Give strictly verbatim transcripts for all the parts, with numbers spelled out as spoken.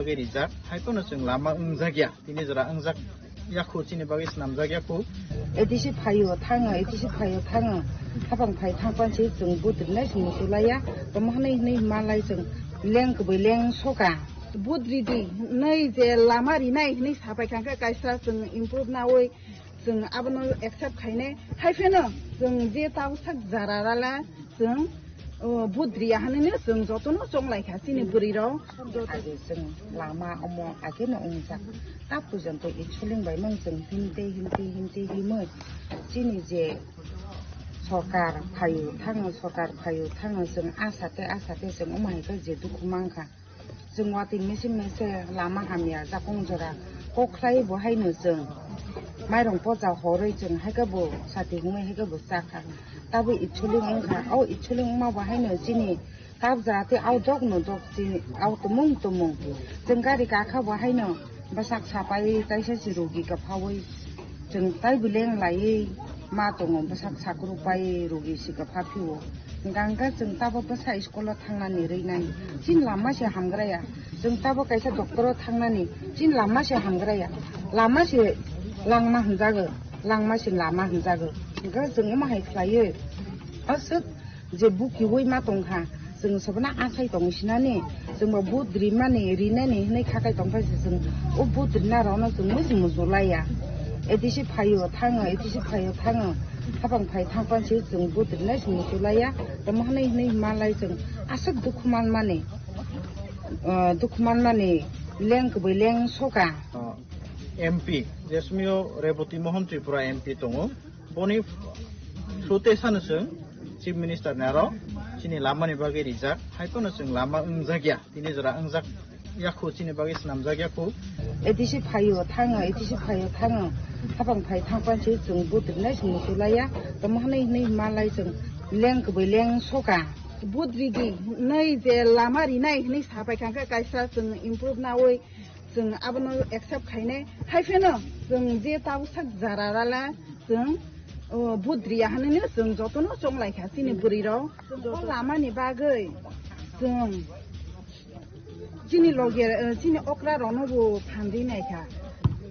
bagwi rijak, hai phano chwng lama wngjak ya, tini jora wngjak yakhu chini bagwi swnamjak yakhu. A D C phaio thango, A D C phaio thango, hapang phai thangpan se chwng budrinai chwng muchulaiya, tamo hwnwi hwnwi malai chwng leng kwbwi leng soka. Budridi hwnwi je lama rinai hwnwi sapai kha khe kaisa chwng improve naui chwng abono accept khainai. Hai phano chwng je tabuk sak jara rala chwng, o, budriya hwnwi chwng jotono chonglai kha chini bwrwi rok. Joto age chwng lama omo age no wngjak. Ta pujon to i chuling bai mang chwng himte himte himte himwi chini je sorkar phaio thango, sorkar phaio thango chwng asate asate chwng omo hai khe je dukhu mang kha. Chwng watwi mese mese lama hamya jakong jora kok khlai bo haino chwng mairong pocha horwi chwng haikhe bo sati hwnwi haikhe bo chakha. Tabuk ithuling wngkha, o ithuling wngma bo haino chini kap jati au dok no dok chini au tumung tumung. Chwng gari kakha bo haino bwsak sapai taisa si rogi kwphaui. Chwng tai beleng laiwi ma tongo, bwsak sakruk pai rogi si kwpha phio. Hwnkha hwnkhe chwng tabuk bwsa school o thangnani rwi nai. Chini lama se hamgra ya. Chwng tabuk kaisa doctor o thangnani. Chini lama se hamgra ya. Lama se langma hwnjago. Langma se lama hwnjago. Hwnkhe chwng omo hai khlaiwi. Aswk je bukiui ma tongkha, chwng sobono asai tongo sinani, chwngbo vote rimani, rinani hinwi khakai tongkha se chwng o vote rina rokno chwng muchung muchung laiya. A D C phaio thango, A D C phaio thango, hapang phai thangpan se chwng vote rinai chwng muchung laiya, tamo hwnwi hwnwi malai chwng aswk dukhu manmani, ah, dukhu manmani leng kwbwi leng soka. Ah, M P, je somio Reboti Mohan Tripura M P tongo. Boni through te sano chwng Chief Minister ni aro chini lama ni bagwi rijak, hai phano chwng lama wngjak ya, tini jora wngjak yakhu chini bagwi swnamjak yakhu. A D C phaio thango, A D C phaio thango, hapang phai thangpan se chwng vote rinai chwng muchung laiya, tamo hwnwi hwnwi malai chwng leng kwbwi leng soka. Vote ridi hwnwi je lama rinai hwnwi sapai kha khe kaisa chwng improve naui. Chwng abono accept khainai. Hai phano chwng je tabuk sak jara rala chwng, o, budriya hwnwi chwng jotono chonglai kha chini bwrwi rok. O lamani bagwi chwng chini loge, eh, chini okra rokno bo phan ri nai kha.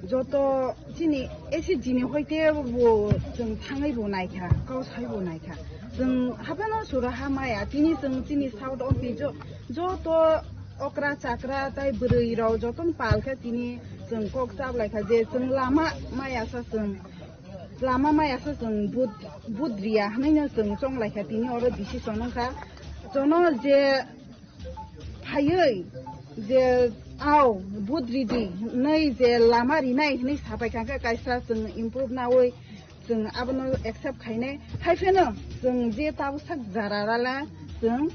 Joto chini S G ni hoite bo chwng thangwi bo nai kha, kau sai bo nai kha. Chwng haphano sura ha maya, tini chwng chini South office jo-, joto okra chakra tai bwrwi rok jotono pal khe tini chwng kok chap lai kha je chwng lama maya sa chwng lama maya sa chwng bud-, budriya hwnwi no chwng chong lai kha tini oro decision wng kha jono je phaiwi je au budridi hwnwi je lama rinai hwnwi sapai kha khe kaisa chwng improve naui chwng abono accept khainai hai phano chwng je tabuk sak jara rala chwng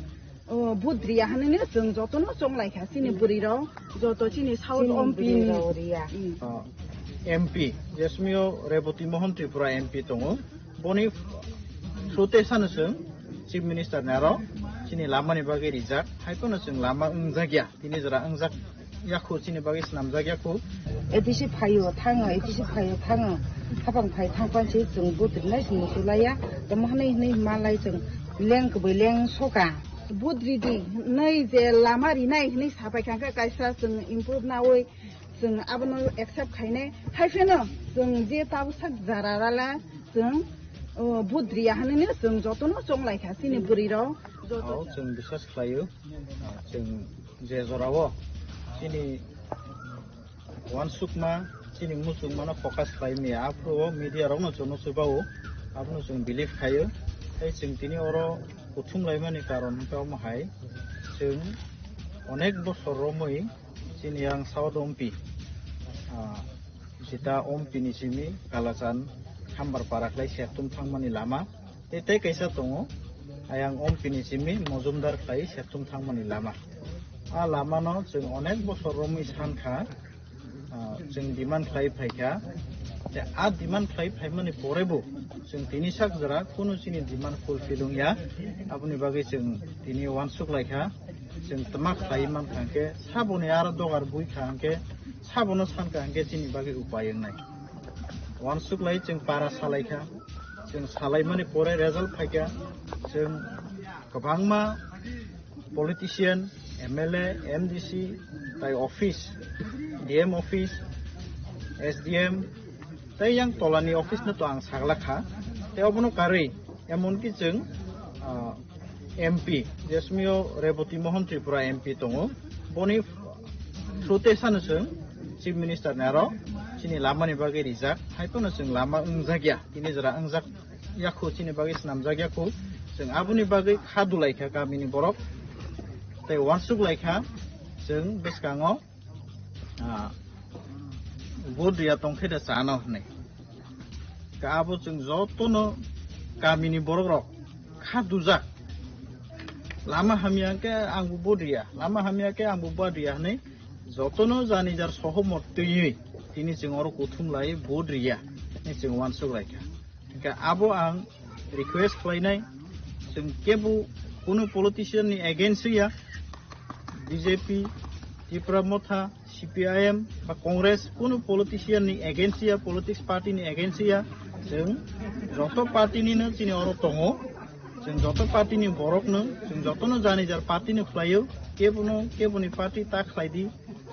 O, budriya hwnwi chwng jotono chonglai kha, chini bwrwi rok, joto chini South Chini M P bwrwi ni. Rok riya. Mm. O, M P, je somio Reboti Mohan Tripura M P tongo, boni through te sano chwng Chief Minister ni aro chini lama ni bagwi rijak, hai phano chwng lama wngjak ya, tini jora wngjak yakhu chini bagwi swnamjak yakhu. A D C phaio thango, A D C phaio thango, hapang phai thangpan se chwng budrinai chwng muchulaiya, tamo hwnwi hwnwi malai chwng leng kwbwi leng soka. Budridi hwnwi je lama rinai hwnwi sapai kha khe kaisa chwng improve naui chwng abono accept khainai. Hai phano chwng je tabuk sak jara rala chwng, o, budriya hwnwi chwng jotono chonglai kha chini bwrwi rok. Joto. O, chwng biswas khlaio. Ah, chwng je jorao chini uansukma, chini muchungmano focus khlai maya, aphuru o media rokno chwngno chubao, abono chwng believe khaio. Tei chwng tini oro kuthum laimani karon hwnkhe omo hai, chwng onek bosor romwi chini yang South Ompi, ah, Jita Ompi ni simi Kalachan Hambar para khlai Sertum thangmani lama. Tei, tei kaisa tongo, ayang Ompi ni simi Mojumdar khlai Sertum thangmani lama. A lama no chwng onek bosor romwi san kha, ah, chwng demand khlai phai kha. Tei a demand khlai phaimani pore bo chwng tini sak jora kunu chini demand fulfill wng ya. Aboni bagwi chwng tini uansuk lai kha. Chwng twma khlai man kha hwnkhe, saboni aro dogar bui kha hwnkhe, sabono san kha hwnkhe chini bagwi upai wngnai. Uansuk lai chwng para salai kha. Chwng salaimani pore result phai kha. Chwng kwbangma politician, M L A, M D C, tai office, D M office, S D M, tai yang tolani office no to ang sagla kha. Tai obono karwi, emonki chwng, ah, M P, jesmio Reboti Mohan Tripura M P tongo, boni through te sano chwng Chief Minister ni aro chini lama ni bagwi rijak, hai phano chwng lama wngjak ya, tini jora wngjak yakhu chini bagwi swnamjak yakhu, chwng aboni bagwi kha dulai kha kamini borok, tei uansuk lai kha chwng bwskango, ah, vote riya tong khe da chano hwnwi. Ka abo chwng jotono kamini borok rok kha dujak. Lama hamya khe ang bo vote riya, lama hamya khe ang bo vote riya hwnwi jotono jani jar sohomot twiwi tini chwng oro kuthum lai vote riya hwnwi chwng uansuk lai kha. Hingkhe abo ang request khlainai, chwng kebo kunu politician ni against ya, B J P, Tipra Motha, C P I M ba Congress, kunu politician ni against ya, politics party ni against ya, chwng joto party ni no chini oro tongo, chwng joto party ni borok no, chwng joto no jani jar party no khlaio, kebo no kebo ni party ta khlai di,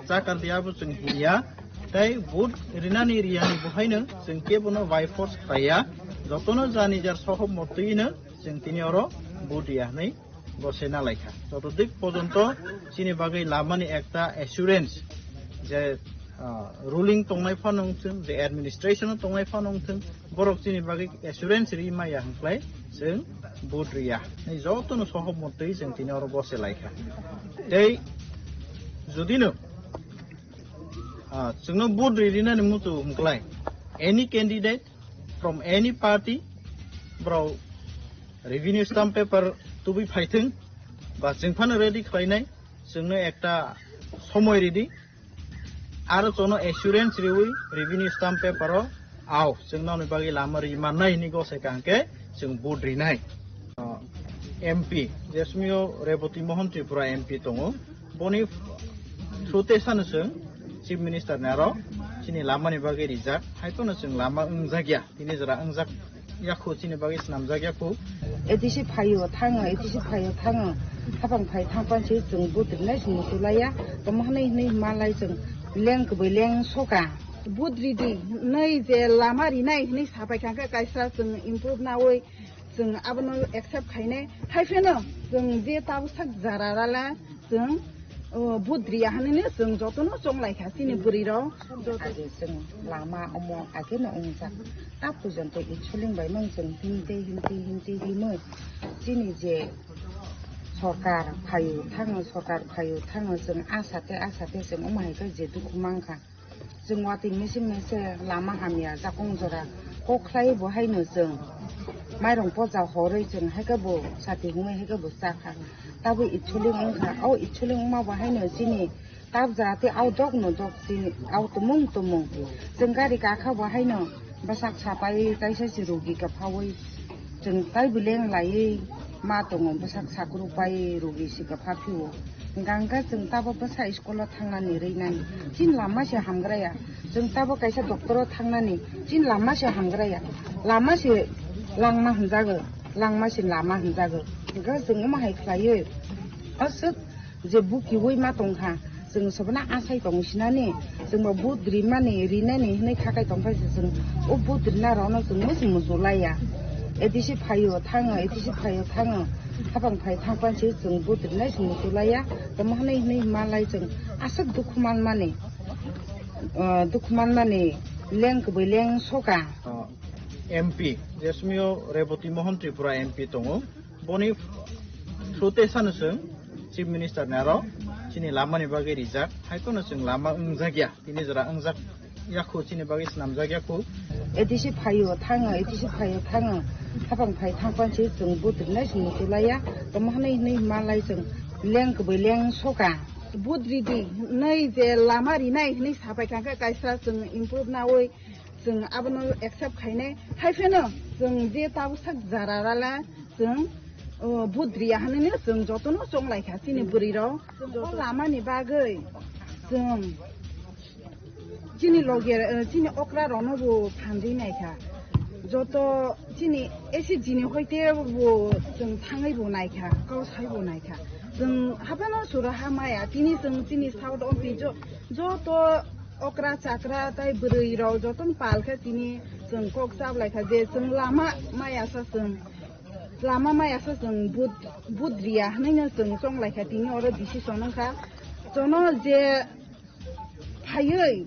chakar di abo chwng hiya, tei vote rinani riyani bo haino chwng kebo no by force khlaiya, joto no jani jar sohomot twi no chwng tini oro vote riya hwnwi bo se nalaikha. Joto dik pojonto chini bagwi lamani ekta assurance je, ah, ruling tongnai phano wngthwng, je administration o tongnai phano wngthwng, borok chini bagwi assurance ri maya hwnkhlai chwng vote riya. Ni jotono sohomot twi chwng tini oro bo se laikha. Tei judino, ah, chwngno vote ri rinani muchung hwnkhlai any candidate from any party, borok revenue stamp paper tubui phaithwng, ba chwng phano ready khlainai, chwngno ekta somoi ridi, aro chwngno assurance riwi revenue stamp paper o ao, chwng nokni bagwi lama ri mannai hwnwi gosai kaham khe chwng vote rinai. M P, jesmio Reboti Mohan Tripura M P tongo, boni through te sano chwng Chief Minister ni aro chini lamani bagwi rijak, hai phano chwng lama wngjak ya, tini jora wngjak yakhu chini bagwi swnamjak yakhu. A D C phaio thango, A D C phaio thango, hapang phai thangpan se chwng vote rinai chwng muchulaiya, tamo hwnwi hwnwi malai chwng leng kwbwi leng soka. Vote ridi hwnwi je lama rinai hwnwi sapai kha khe kaisa chwng improve nawi chwng abono accept khainai. Hai phano chwng je tabuk sak jara rala chwng, o, vote riya hwnwi chwng jotono chonglai kha chini bwrwi rok. Joto age chwng lama omo age no wngjak. Ta pujonto ichuling bai mung chwng himte himte himte himwi chini je sorkar phaio thango, sorkar phaio thango chwng asate asate chwng omo hai khe je dukhu mankha. Chwng watwi mese mese lama hamya jakong jora kok khlai bo haino chwng mairung poja horwi chwng haikhe bo sati hwnwi haikhe bo chakha. Tabuk ichuling wngkha, o ichuling wngma bo haino chini tabja tei au dok no dok chini au tumung tumung. Chwng gari kakha bo haino bwsak sapai kaisa se rugi kwphaui chwng tai beleng laiwi ma tongo, bwsak sakruk pai rugi se kwpha phio. Hwnkha hwnkhe chwng tabuk bwsa school o thangnani rwi nai. Chini lama se hamgraya. Chwng tabuk kaisa doctor o thangnani. Chini lama se hamgraya. Lama se langma hwnjago. Langma se lama hwnjago. Hwnkhe chwng omo hai khlaiwi aswk je bukiui ma tongkha. Chwng sobono asai tongo sinani. Chwngbo vote rimani, rinani hwnwi khakai tongkha se chwng o vote rina rokno chwng muchung muchung laiya. A D C phaio thango, A D C phaio thango. Hapang phai thangpan se chwng vote rinai se muchung laiya. Tamo hwnwi hwnwi malai chwng aswk dukhu manmani, ah, dukhu manmani leng kwbwi leng soka. Ah, M P, jesmio Reboti Mohan Tripura M P tongo. Boni through te sano chwng Chief Minister ni aro chini lama ni bagwi rijak. Hai phano chwng lama wngjak ya. Tini jora wngjak yakhu chini bagwi swnamjak yakhu. A D C phaio thango, A D C phaio thango. Hapang phai thangpan se chwng vote rinai se muchung laiya. Tamo hwnwi hwnwi malai chwng leng kwbwi leng soka. Vote ridi hwnwi je lama rinai hwnwi sapai kha khe kaisa chwng improve nawi chwng abono accept khainai. Hai phano chwng je tabuk sak jara rala chwng, o, vote riya hwnwi chwng jotono chonglai kha chini bwrwi rok. Chwng o lama ni bagwi chwng chini loge, eh, chini okra rokno bo phanjwi nai kha. Joto chini S H G ni hoite bo chwng thangwi bo nai kha, kau sai bo nai kha. Chwng haphano suraha maya, tini chwng chini South O P jo-, joto okra chakra tai bwrwi rok jotono pal khe tini chwng kok chap lai kha je chwng lama maya sa chwng, lama maya sa chwng vote, vote riya hwnwi no chwng chong lai kha tini oro decision wng kha. Jono je phaiwi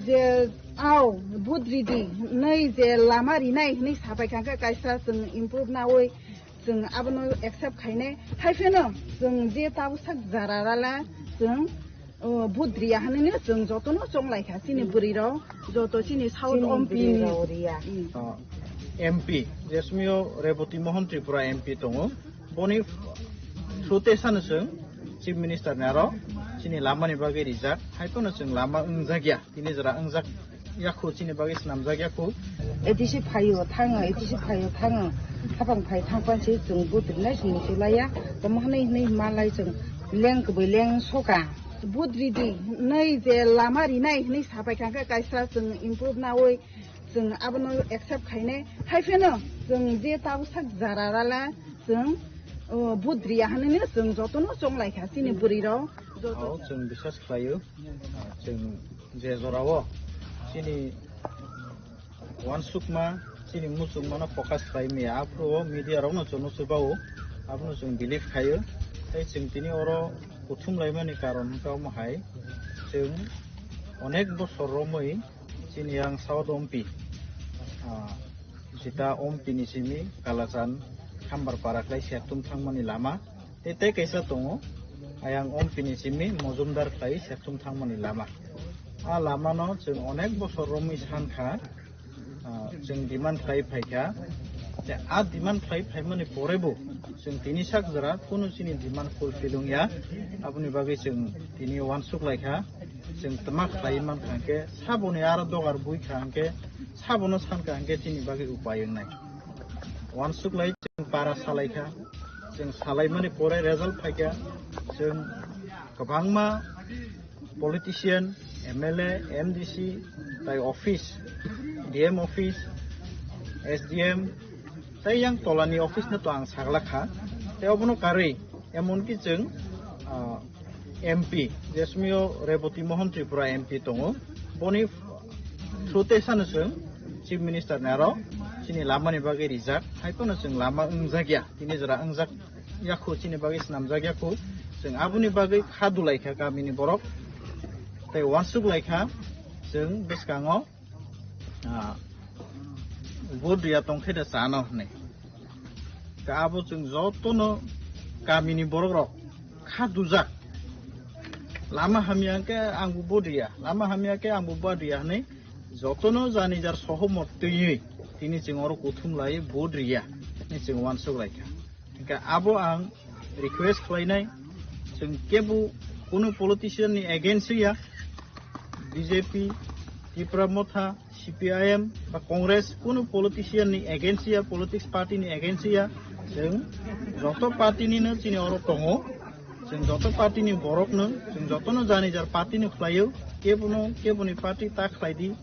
je, "Ao, vote ridi," hwnwi je lama rinai hwnwi sapai kha khe kaisa chwng improve nawi chwng abono accept khainai. Hai phano chwng je tabuk sak jara rala chwng, o, vote riya hwnwi no chwng jotono chong lai kha chini bwrwi rok, joto chini South Chini O P ni bwrwi rok riya. Mm. O, M P, je somio Reboti Mohan Tripura M P tongo, boni through te sano chwng Chief Minister ni aro chini lama ni bagwi rijak, hai phano chwng lama wngjak ya, tini jora wngjak yakhu chini bagwi swnamjak yakhu. A D C phaio thango, A D C phaio thango, hapang phai thang pan se chwng vote rinai se muchulaiya, tamo hwnwi hwnwi malai chwng leng kwbwi leng soka. Vote ridi hwnwi je lama rinai hwnwi sapai kha khe kaisa chwng improve nawi chwng abono accept khainai. Hai phano chwng je tabuk sak jara rala chwng, o, vote riya hwnwi no chwng jotono chong lai kha chini bwrwi rok. Joto O, chwng biswas khlaio. Chwng je jorao chini uansukma, chini muchungmano focus khlai maya, aphuru o media rokno chwngno swbao, abono chwng believe khaio. Tei chwng tini oro kuthum laimani karon wngkha omo hai, chwng onek bosor romwi chini yang South Ompi, ah, jeta Ompi ni simi Kalachan Khambar para khlai Sertum thangmani lama, tei tei kaisa tongo, ayang Ompi ni simi Mojumdar khlai Sertum thangmani lama. A lamano chwng onek bosor romwi san kha, ah, chwng demand khlai phai kha. Tei a demand khlai phaimani porebo chwng tini sak jora kunu chini demand fulfill wngya. Aboni bagwi chwng tini uansuk lai kha. Chwng twma khlai man kha hwnkhe, saboni aro dogar bui kha hwnkhe, sabono san kha hwnkhe chini bagwi upai wngnai. Uansuk lai chwng para salai kha, chwng salaimani pore result phai kha, chwng kwbangma politician, M L A, M D C, tai office, D M office, S D M, tai yang tolani office no to ang sagla kha, tei obono karwi emonki chwng, ah, M P, je somio Reboti Mohan Tripura M P tongo, boni through te sano chwng Chief Minister ni aro chini lamani bagwi rijak, hai phano chwng lama wngjak ya, tini jora wngjak yakhu, chini bagwi swnamjak yakhu, chwng aboni bagwi kha dulai kha kamini borok, tei uansuk lai kha chwng bwskango, ah, vote riya tong khe da chano hwnwi. Ka abo chwng jotono kamini borok rok kha dujak. Lama hamya hwnkhe ang bo vote riya, lama hamya khe ang bo vote riya hwnwi jotono jani jar sohomot twiwi tini chwng oro kuthum lai vote riya hwnwi chwng uansuk lai kha. Hwnkhe abo ang request khlainai, chwng kebo kunu politician ni against ya, B J P, Tipra Motha, C P I M ba Congress, kunu politician ni against ya, politics party ni against ya, chwng joto party ni no chini oro tongo, chwng joto party ni borok no, chwng joto no jani jar party no khlaio, kebo no kebo ni party ta khlai di,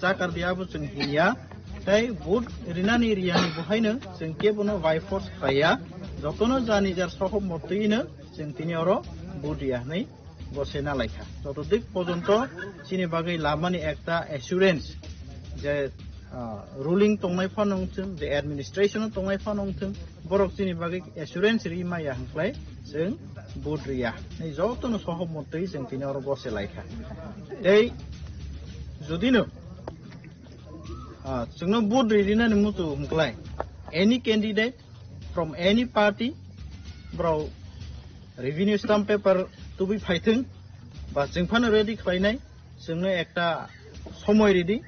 chakar di abo chwng hinya, tei vote rinani riyani bo hai no chwng kebo no by force khlaiya, joto no jani jar sohomot twi no chwng tini oro vote riya hwnwi gose na lai kha. Joto dik pojonto chini bagwi lamani ekta assurance je, ah, ruling tongnai phano wngthwng, je administration tongnai phano wngthwng, borok chini bagwi assurance ri maya hwnkhlai chwng vote riya. Nai jotono sohomot twi chwng tini oro gose lai kha. Tei judino, ah, chwngno vote ri rinani muchung hwnkhlai any candidate from any party, borok revenue stamp paper tubui phaithwng, ba chwng phano ready khlainai, chwngno ekta somoi ridi,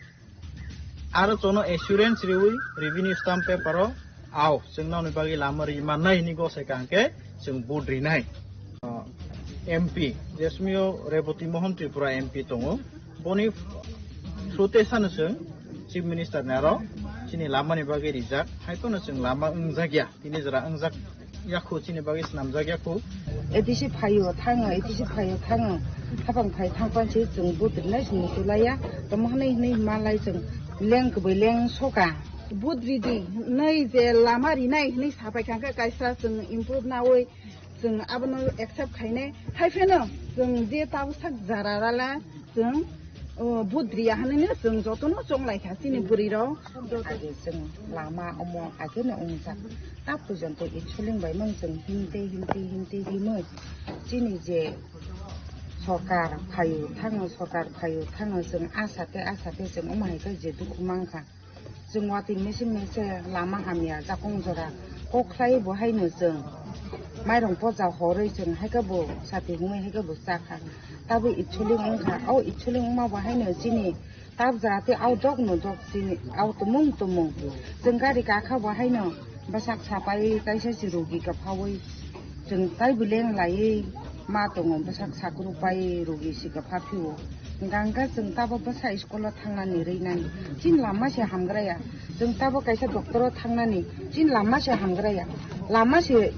aro chwngno assurance riwi revenue stamp paper o, ao, chwng nokni bagwi lama ri mannai hwnwi gosai ka hwnkhe chwng vote rinai. M P, je somio Reboti Mohan Tripura M P tongo, boni through te sano chwng Chief Minister ni aro chini lamani bagwi rijak, hai phano chwng lama wngjak ya, tini jora wngjak yakhu, chini bagwi swnamjak yakhu. A D C phaio thango, A D C phaio thango, hapang phai thang pan se chwng vote rinai se muchulaiya, tamo hwnwi hwnwi malai chwng leng kwbwi leng soka. Vote ridi hwnwi je lama rinai hwnwi sapai kha khe kaisa chwng improve nawi Chwng abono accept khainai. Hai pheno chwng je tabuk sak jara rala chwng, o, budri ya hwnwi no chwng jotono chonglai kha chini bwrwi rok. Age chwng lama omo age no wngjak. Ta porjonto Itsuling bai mung chwng himte, himte, himte, himwi chini je sorkar phaio thango, sorkar phaio thango, chwng asate, asate chwng omo hai khe je dukhu mankha. Chwng watwi mese mese lama hamya jakong jora kok khlai bo haino chwng mairong poja horwi chwng haikhe bo sati hwnwi haikhe bo chakha. Tabuk Itsuling wngkha, o Itsuling wngma bo haino chini tab jati au dok no dok chini au tumung tumung. Chwng gari kakha bo haino bwsak sapai kaisa si rogi kwphaui. Chwng tai beleng laiwi ma tongo, bwsak sakruk pai rogi si kwpha phio. Hwnkha hwnkhe chwng tabuk bwsa school o thangnani rwi nai. Chini lama se hamgraya. Chwng tabuk kaisa doctor o thangnani. Chini lama se hamgraya. Lama se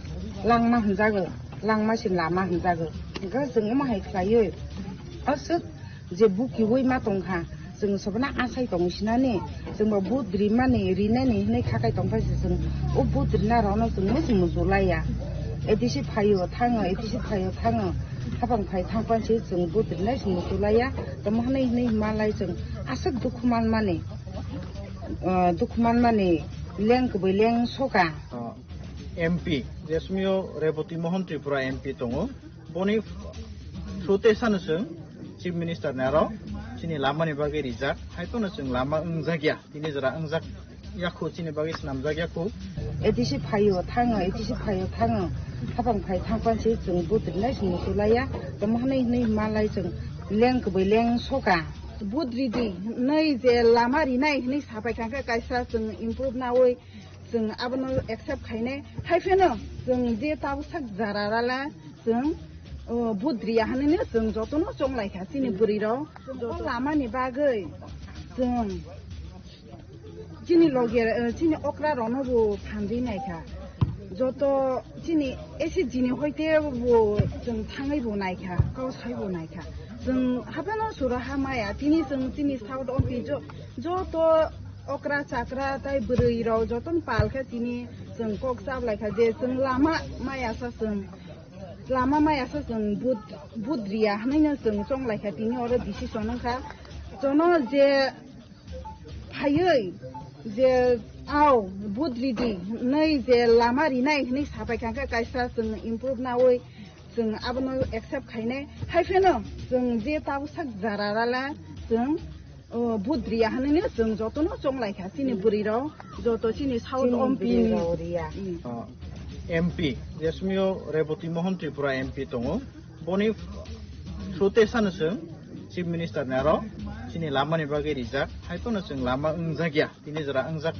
langma hwnjago. Langma se lama hwnjago. Hwnkhe chwng omo hai khlaiwi. Aswk je bukiui ma tongkha, chwng sobono asai tongo sinani, chwngbo vote rimani, rinani hinwi khakai tongphai se chwng o vote rina rokno chwng muchung muchung laiya. A D C phaio thango, A D C phaio thango, hapang phai thangpan se chwng vote rinai se muchung laiya, tamo hwnwi hinwi malai chwng aswk dukhu manmani, ah, dukhu manmani leng kwbwi leng soka. Ah, M P, je somio Reboti Mohan Tripura M P tongo, boni through te sano chwng Chief Minister ni aro chini lama ni bagwi rijak, hai phano chwng lama wngjak ya, tini jora wngjak yakhu chini bagwi swnamjak yakhu. A D C phaio thango, A D C phaio thango, hapang phai thangpan se chwng vote rinai se muchung laiya, tamo hwnwi hinwi malai chwng leng kwbwi leng soka. Vote ridi hwnwi je lama rinai hwnwi sapai thangkha kaisa chwng improve naui. Chwng abono accept khainai. Hai pheno chwng je tabuk sak jara rala chwng, o, budri ya hwnwi no chwng jotono chonglai kha chini bwrwi rok. Joto lama ni bagwi chwng chini loge, eh, chini okra rokno bo phanjwi nai kha. Joto chini S H G ni hoite bo chwng thangwi bo nai kha, kau sai bo nai kha. Chwng haphano sura ha maya, tini chwng chini South M P jo-, joto okra chakra tai bwrwi rok jotono pal khe tini chwng kok chap lai kha je chwng lama maya sa chwng, lama maya sa chwng vote, vote riya hwnwi no chwng chong lai kha tini oro decision wng kha. Jono je phaiwi je au vote ridi hwnwi je lama rinai hwnwi sapai kha khe kaisa chwng improve naui chwng abono accept khainai. Hai pheno chwng je tabuk sak jara rala chwng, o, vote riya hwnwi no chwng jotono chonglai kha chini bwrwi rok, joto chini South M P ni. Mm. Ah, M P, je somio Reboti Mohan Tripura M P tongo, boni through te sano chwng Chief Minister ni aro chini lama ni bagwi rijak, hai phano chwng lama wngjak ya, tini jora wngjak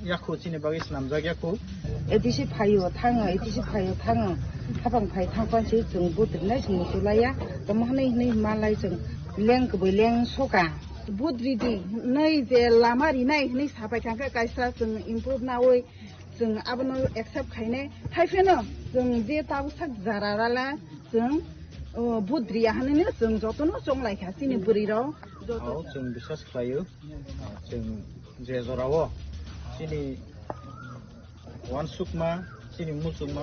yakhu chini bagwi swnamjak yakhu. A D C phaio thango, A D C phaio thango, hapang phai thangpan se chwng vote rinai se muchung laiya, tamo hwnwi hinwi malai chwng leng kwbwi leng soka. Vote ridi hwnwi je lama rinai hwnwi sapai thangkha kaisa chwng improve naui chwng abono accept khainai. Hai pheno chwng je tabuk sak jara rala chwng, o, vote riya hwnwi no chwng jotono chonglai kha chini bwrwi rok. Joto. Ao chwng biswas khlaio, ah, chwng je jorao chini uansukma, chini muchungma